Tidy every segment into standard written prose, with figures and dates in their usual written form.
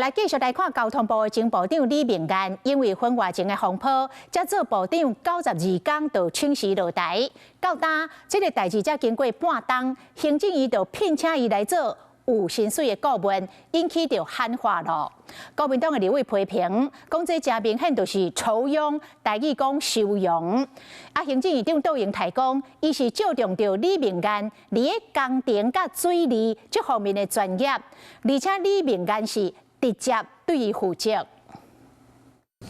來繼續來看交通部的前部長李明彥，因為婚外情的風波，才做部長92工就請辭落台。到今這个代誌才經過半冬，行政院就聘請伊來做有薪水的顧問，引起著喊話囉。國民黨的立委批評，講這誠明顯就是酬庸，台語講收佣。啊，行政院長卓榮泰講，伊是注重著李明彥佇咧工程佮水利這方面的專業，而且李明彥是直接對伊負責。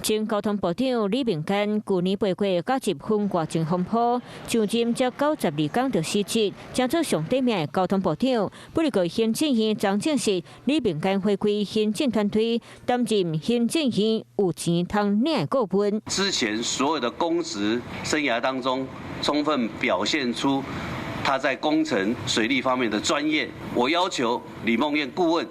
前交通部長李明堅舊年8月加入婚外情風波，上任才92工就辭職，成做上短命的交通部長。不過行政院昨證實，李明堅回歸行政團隊，擔任行政院有錢通領的顧問。之前所有的公職生涯當中，充分表現出他在工程水利方面的專業。我要求李孟諺顧問，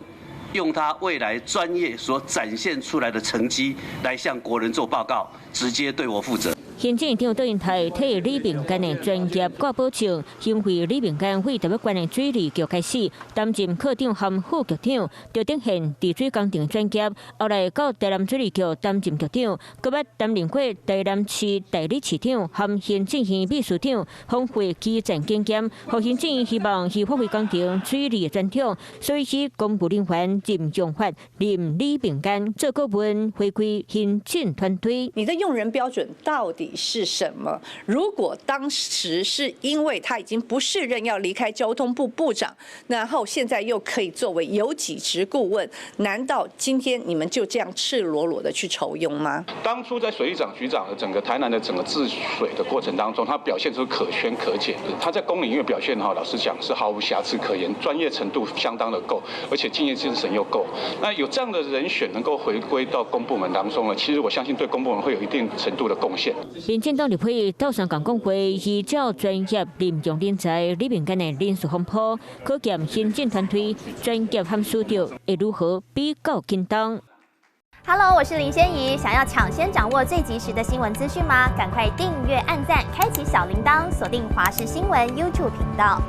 用他未來專業所展現出來的成績來向國人做報告，直接對我負責。行政院長卓榮泰替李明堅的專業掛保證，因為李明堅對台北縣的水利局開始擔任課長和副局長，竹竹縣治水工程專業，後來到台南水利局擔任局長，閣捌擔任過台南市代理市長和行政院秘書長，豐富的基層經驗，予行政院希望伊發揮工程水利的專長，所以以公務人員任用法任李明堅做顧問，回歸行政團隊。你的用人標準到底是什麼？如果當時是因為他已經不適任要離開交通部部長，然後現在又可以作為有給職顧問，難道今天你們就這樣赤裸裸的去酬庸嗎？當初在水利長局長的整個台南的整個治水的過程當中，他表現出可圈可點。他在公領域表現哈，老實講是毫無瑕疵可言，專業程度相當的夠，而且敬業精神又夠。那有這樣的人選能夠回歸到公部門當中呢，其實我相信對公部門會有一定程度的貢獻。民進黨立委鬥相共講話，依照專業任用人才，李明堅的人事風波，可見行政團隊專業和輸著會如何比較緊張。 Hello，我是林仙怡，想要搶先掌握最及時的新聞資訊嗎？趕快訂閱、按讚、開啟小鈴鐺，鎖定華視新聞 YouTube 頻道。